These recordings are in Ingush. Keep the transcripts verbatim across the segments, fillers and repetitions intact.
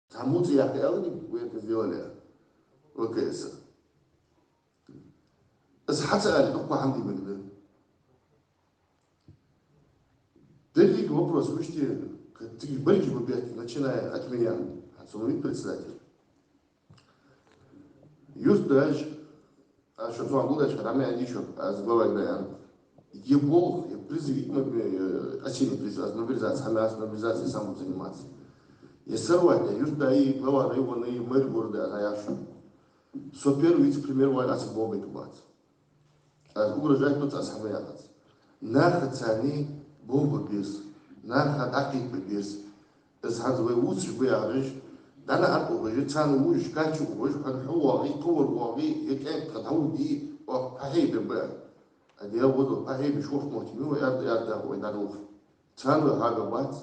Цхьа муцӀа яха аьлла ник, вы это сделали. В К С. Аз хьаца аьле, дукха хӀама де мегаш да. Деррига вопрос мишта, цига бергаш ба бехке, начиная от меня, хьа цун вице-председатель. Юртдаш, а шо цун гулдеш хьа рамя дичо, аз глава района. Е болх, е призыв, е моб-, э, осенний призыв, аз мобилизация, хьа аз мобилизация сам буду заниматься. Е сорвать, е юртда и глава района, и мэр города, аз яшу. Со первый вице-премьер вай, аз бобик бац. Аз угрожать доацаш, аз хӀама яхац. Наха царна бовбар беза, наха дӀакхетабар беза. Аз хӀанз вай вувцаш ба яхаш, дӀанахьа аркъа ухаш, царна вувш, качу ухаш, хьона хьо воагӀе, кхывар воагӀе, е кӀаьнк тха дӀавуде, оаха пхьахье бе ба. А дегӀ вазо пхьахье бе шорт мотти, ну, аьрда, аьрда, вай дӀадолх. Царна вай хьага бац.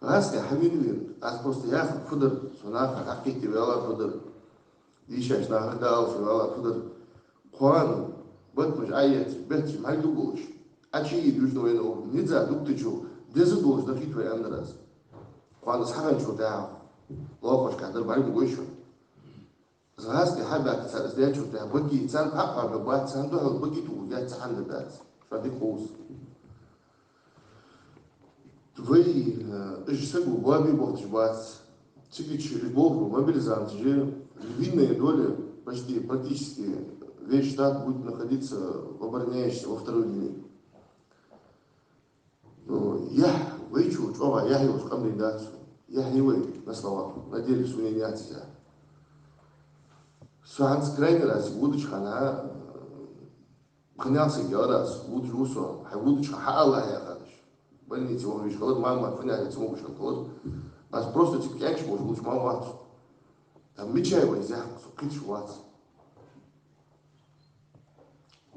ГӀазкхий хьавена вена, аз просто яхар фу дар, со наха дӀакхетаваьлар фу дар. Дийшача наха дӀаалаш ваьлар фу дар. Кхоана батмаш Ӏоэца, бетташ мӀаьлдугалаш. Ӏочуйийя дужна вайна оба, низ дукха дичул, деза долаш дахийта вай аьннадар аз. Кхоана схьахинначул тӀехьагӀа, лоалахошка дар бӀаргагой шо. Аз гӀазкхий хьабаьхка цар из дечул тӀехьагӀа, баге царна хьакъ бе бац, царна духьал баге тӀа гӀоргьяц, цхьа хӀама бац. Шо дика ховш. Вай, э, уж саг боабе бохкаш бац. Цига чу уж болх ба мобилизанташ, львиная доля, почти практически весь штат будет находиться в обороняющейся, во второй линии. Ну, яхь, вайчул чӀоагӀа яхь йолаш къам дийна дац. Яхь я вай, на словах, на деле сона яц из яхь. Со хӀанз крайний раз водача хана, э, Пхи-ялх саг яр аз, водаш ва со, хьай водача хана хьаала яхаш. Больнице вахавеш хилар, мама, фуннахьа ца могаш хилар. Аз просто цига кӀаьнкаш болаш, водаш мара вац. Там мичай вай зяхка, со кхеташ вац.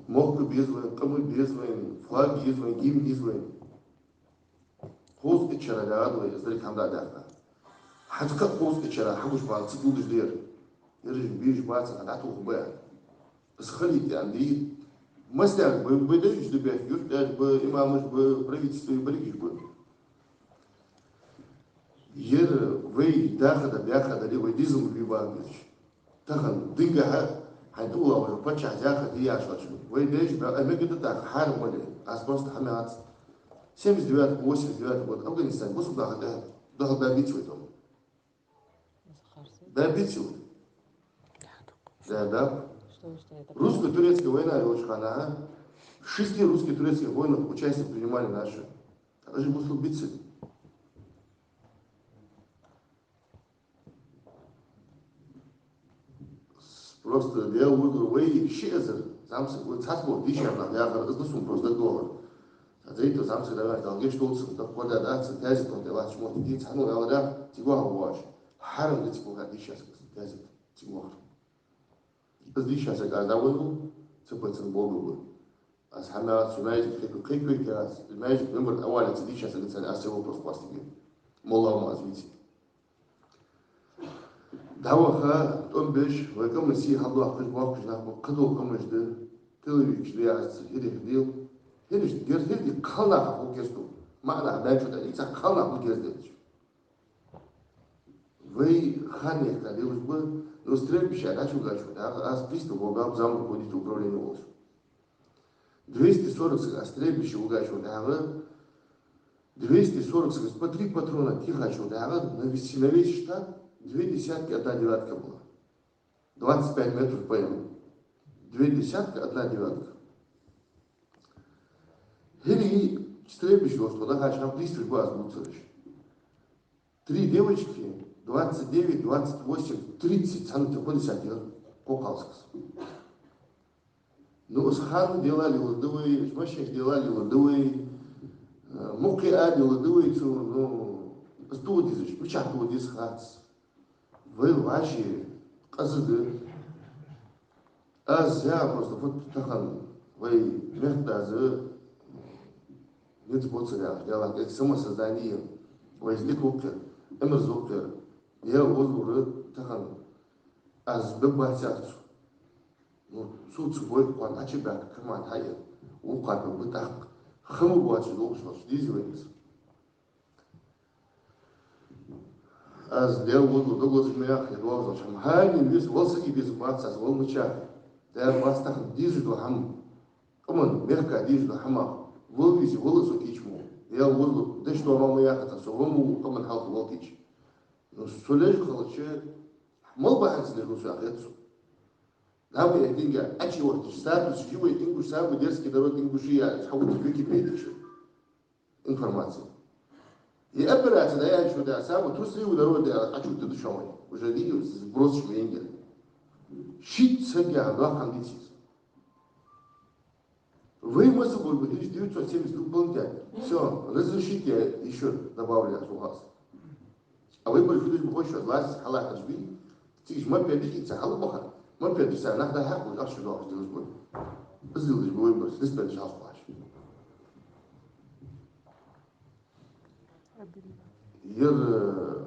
Мохк беза вайна, къам беза вайна, флаг еза вайна, гимн еза вайна. Кхузткъеи итт шера дагӀа да вай, из деррига хӀама дӀадаьккха. ХӀанз кхы кхузткъеи итт шера хьагуш бала ца гулдеш дера. Ераш бийш бац, хьа дӀатоха ба. Из хилийта аьнна дий. Массехк ба, ба дешаш да бехк, юртдеш ба, имамаш ба, правительство берригаш ба. Ер вай даха да, баьха дале, вай дезал ма бий бахьан беш. Тахан динга хьа, хьай дула вай паччахь яха дияш вач. Вай деш ба, а мега да тӀаккха хьарам вале. Аз просто хӀама яц. Семьдесят девятый, восемьдесят девятый год, Афганистан, бусулба даха да, даха да бицвай там. Да бицвай. Да, да. Русско-турецкая война йолча хана, а? В шести русско-турецких войнах участие принимали наши. Даже бусулба бицвай. Просто Даьла вургар вай ши эзар зӀамсаг ва, цхьацца болх дийшар нах яхар, из да сона просто доагӀар. Цхьа зайта зӀамсаг да ваьхка, геш долча сона, тӀаккха кода дац, таьзет тӀа латташ мотт дий, цхьанне аьлар, цига ваха воаш. Хьарам да цига ваха дийша саг, таьзет, цига вахар. Из дийша саг аз дӀавода, цу пайцан болга ба. Аз хӀама яц, цу маьждиге кхайкай, кхайкай аз, маьждиге мембар авале, цу дийша сагаца аз цу вопрос къоастаде. Молла ма аз вици. ДӀаваха, тӀом беш, вай къаман сий хьалдоаккхаш, боаккхаш нах ба, кхыдола къамаш да, телевизораш да, аз хӀирих дил. ХӀираш, герз хӀирди, кхалнах хьа герз ду. МаӀа нах баьча тӀа, ица кхалнах хьа герз деш. Вай ханнех тӀа лелаш ба, но стрельбище дӀачугаш ва, да, аз пристав богал замок водит управление волш. Двести сорок саг аз стрельбище вугаш ва, да, двести сорок саг по три патрона тихаш ва, да, на весь, на весь штат две десятки, одна девятка была. Двадцать пять метров П М. Две десятки, одна девятка. ХӀирий стрельбище волш, да, хаш хам пристав ба аз гуцараш. Три девочки, двадцать девять, двадцать восемь, тридцать, цхьанне тӀа кхо десятки кхокхалсакс. Ну, из ханна дела лелар да вай, из машинаш дела лелар да вай, э, мукхи а дела да вай цу, ну, из тоха дезаш, мичахьа тоха деза хац. Вай вӀаши къаза да. Аз я просто вот тахан вай мехкдас низ боцар яхаш, Даьла кӀалха самосознание, вай из дика вукхар, имраз вукхар, я вуз вура тахан аз бе бац яхаш цу. Ну, цу, цу вай кхоана Ӏочубаьхка команда хьайна, вукхар бе ба тӀаккха, хӀама боацаш долаш волаш, дезий вайна из. Аз Даьла волча дог лазаш ма яххе, доагӀаш хӀама. ХӀанз веза, вала саг веза бац аз, вала мичахьа. Даьла бац тахан дезаш дола хӀама. Къаман мехка дезаш дола хӀама. Вала веза, вала со кийча ма ва. Даьла волча деш дола ма яхац, со вала ма ва къаман хьалха вала кийча. Ну, со леш хилча, мел бахьанца леш ва со яхац со. Даб я динга, ачи вахташ, статус живой ингуш, самый дерзкий народ ингушей, я хьавуд Википедия чу. Информация. И операция да я чу да, самый трусливый народ я, ачу ты душой. Уже видео сброс шменгер. Шит сагя, да, хандицис. Вы мы собой будете девятьсот семьдесят выполнять. Все, разрешите, я еще добавлю от вас. А выборы будут больше власть, халат жби. Ты ж мопедиш, и ца хала баха. Мопедиш ца нахда хьакъ, аш шо дохаш дилаш бой. Из дилаш бой, выборы, лист педиш хьалха баш. Ер, э,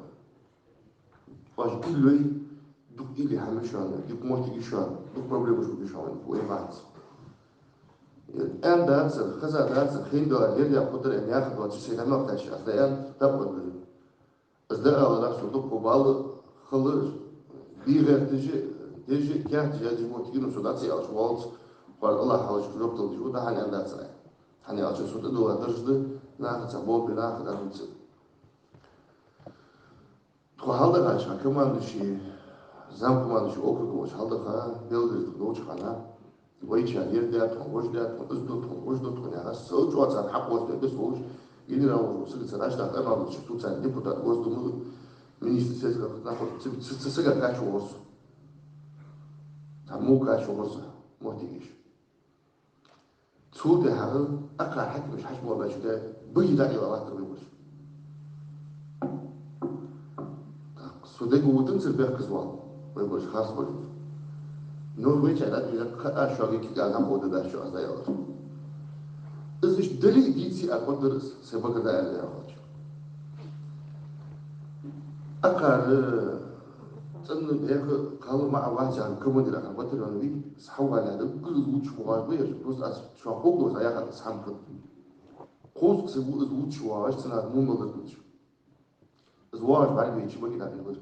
оаш уйла йой, дукха уйла я хӀама шоана, дукха моттиг я шоана, дукха проблемаш я шоана, вай бац. Ер аьнна дацар, хеза дацар, хин дала, ер я кхутар аьнна яха доацаш, шоай хӀама кхаьча, аз да аьнна, даб а дой. Аз да ала нах со дукха бала хала, бигӀар дежи, дежи, кяхтежи, дежи моттиг я, но со дац ялаш волц, хӀара Аллахь хьалаш жоп дала дежи, да хьан аьнна дацар. Хьан ялаш со тӀадилла дарж да, наха ца болби, наха ца дувца. Тхо хьалдахача хана командующий, замкомандующий округа волча хьалдаха, Белгородка долча хана, вайчар ер даьд тхона, вож даьд тхона, из ду тхона, вож ду тхона, яхаш, сел чӀоагӀа царна хьакъ вац, бес волаш, генерал волаш, сага цар Аштах Амалович, цу царна депутат Госдумы, министр сельского хозяйства, ц-, ц-, ц-, сага кхаьча вогӀар со. Цхьа муха кхаьча вогӀар со, моттигаш. Цул тӀехьагӀа акхар хьакимаш хьачмолбаьча тӀа баги дакъа латтар выбораш. Так, со дега вутанцар бехказа вал выбораш хас валют. Но вайча дӀабийла кхы а шоага кига дӀакховдадац шо аз дӀаялар. Из иштта дале а дийце а кхоадар аз, сай багара аьлла яхача. Акхар, э, цӀена беха кхалла ма а вац, яхар командир ахар батальон вий, схьаваьнна да, гур из лучше вагӀаш ба, я просто аз шоана ховш дола, яхар схьамфат. Кховзткъа саг ва из лучше вагӀаш, цӀена мумал дар лучше. Из вагӀаш бӀаргавайча баги дӀабийла бар.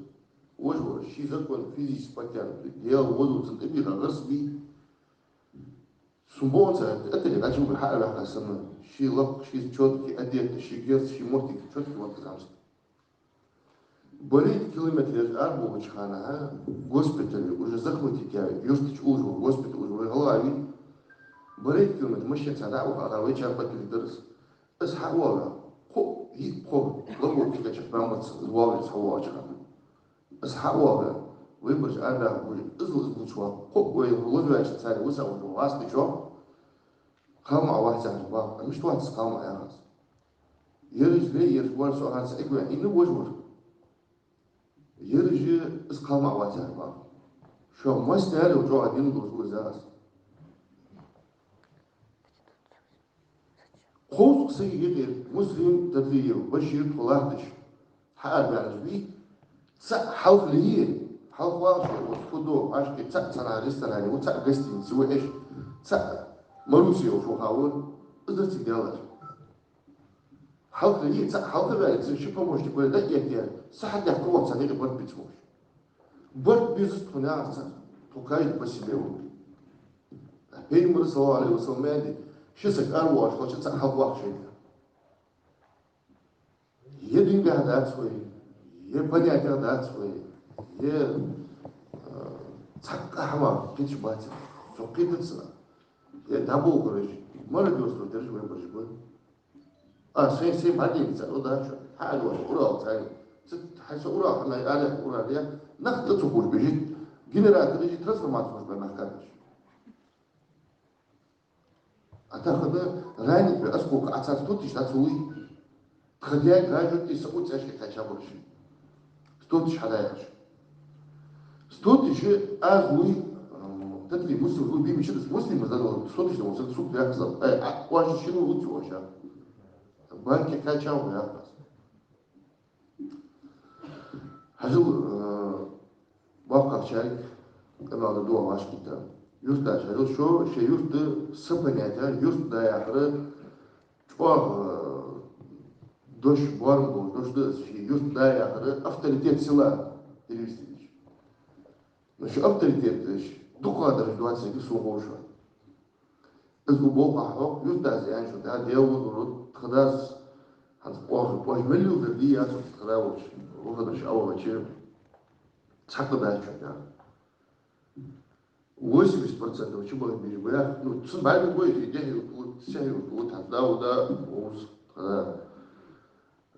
Вож вар, ший закон физически подтянутый, Даьла волча цун тӀабийха гӀарс бий. Сона бохац, это не хочу бы хьа а ваьхка санна. Ший лакха, ший чёткий одет, ший герз, ший моттиг чёткий вар из амст. Барайт километраш арабоагӀача хана, госпитале уже захватить яь, юртача уллаш вола госпиталь уже вай гӀалгӀай вий. Барайт километр машенаца дӀа а ваха, ара вайчар батилг дар из. Из хьа а воагӀа, кхо, йиъ, кхо, лагӀа килочек бамбац из воагӀаш, хьа воагӀача хана. Из хьа а воагӀа, выбораш арабаьха гуш, из ла из лучва, кхо вай лозаваьча царех виса вужу гӀаскхичо, кхалмаӀа вац яхаш бах, а мишта вац из кхалмаӀа яхаш. Ераш ле, ераш вар со харц эгвен, инна вож вар. Ераш из кхалмаӀа вац яхаш бах. Шо массанена чӀоагӀа дин долаш ва из яхаш. Кховзткъа сага юкъера Муслим Тадриев, Башир тхо латташ, хьаарабаьннараш бий, цаӀ хьалха лийя, хьалха вагӀаш ва, вот худо, ашки цаӀ цхьан ресторане ва, цаӀ гостинице ва, эш, цаӀ Марусия ва, шо хавар, из дар цига даьлар. Хьалха лийя, цаӀ хьалха ваьлла, цун ши помощник ваьлла, дӀаэттар, сахьат дехка вац цхьан юкъе барт биц ваш. Барт бизац тхона яхар цар, тхо каждый по себе ва. Пайхамара, саллаллахӀу Ӏалайхи ва саллам, аьннад, ши саг аравоагӀаш хилча, цаӀ хьалха ваккха шоайга. Е динга дац вай, е понятех дац вай, е, э, цхьаккха хӀамах кхеташ бац, со кхетац, е дӀаболхараш, мародёрство дераш вай бараш ба. А, сай, сай бӀаргеца, ну да, чё? Хьа, ну, Урал цай. Ц-, хьа, со Урал, хьа, най, алех Урал, я. Нах тӀа цу хуш бежит. Генератор бежит, трансформатор хуш бе, нах кадеш. А тахан ранит бе, осколка, а цац тутиш, а цулуй. Тха дяй гажут, и са уцяшки кача больше. Сто тысяч хьадаьхаш. Сто тысяч аз луй, м, тӀатли муслим луй, би мича да муслим задал, сто тысяч да муслим, сук яхзал. Ай, а, оаш шину луци оаш. Банки качал яхас. Хьажал, э, баккхагӀчарга къамаьл да дуа вашкита. Юрташ хьажал шо, шоай юрта са понятие, юрт да яхар, чӀоагӀа, э, дош боарам болаш, дош да из, ший юртда яхар авторитет села перевести деш. Но ший авторитеташ дукха дараш доацилга сона ховш. Из гу болх хьокх, юртдас аьнна шо, да, Даьла вазур, тха дас хӀанз оаха, оаш мел леладер дий яц тха да волча, вахараш а вахача, цхьаккха дац шо, да. Восемьдесят процентов чу бахаш бийж баях. Ну, цун бӀаргагой, и дехьа юрт ва, сехьа юрт ва, тхьа Дауда, Овз, тха да.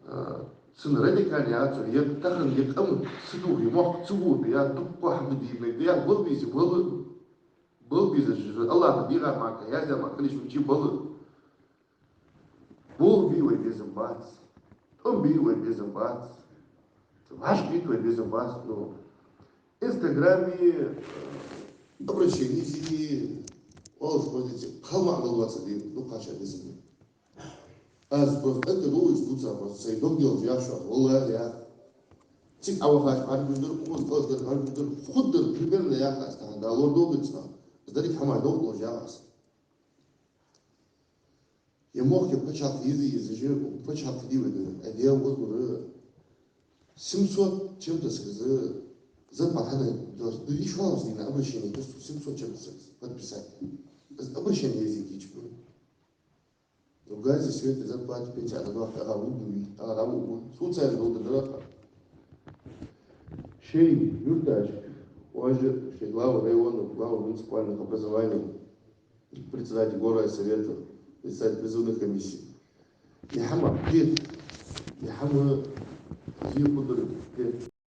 А, цун радикал яц, е тахан е къам ца духе, мохк ца губи, я дукха хӀама дийна, я балбизе, бал-, балбизе, жо, Аллахӏа дийгӀа мака, яздаь мака, лиш учи бала. Болх бе вай безам бац, тӀом бе вай безам бац, вӀашагӀкхета вай безам бац. Ну, Инстаграме, э, обращени зе, оалаш хоза зе, кхалмагӀа мел доацар дийна, дукха ша безам бе. Аз просто это новость бувца, просто сай дог делаш яхаш, валлахӀи, я. Цига Ӏовахача бӀаргагуш дар, укхаза кӀалхара бӀаргагуш дар, фуд дар примерно яхаш, тахан да лор долга цхьа. Из деррига хӀама довлаш яхаш. Е мохк паччахьалкхе еза, еза же, паччахьалкхе дий вай дина. Ай, Даьла вазур, семьсот чем-то саг из зарплата хьадаь, то есть, ну, ещё раз дийна обращени, то есть семьсот чем-то саг из подписать. Из обращени еза кийча ба. Ну, газе, свете, зарплате, пенсии, ана дохка, ага, угу, ага, угу. Социальный долг дара. Шоай юрташ, оаш шоай глава района, глава муниципальных образований, председатель горсовета, председатель призывных комиссий. Е хӀама, е хӀама, е хӀама,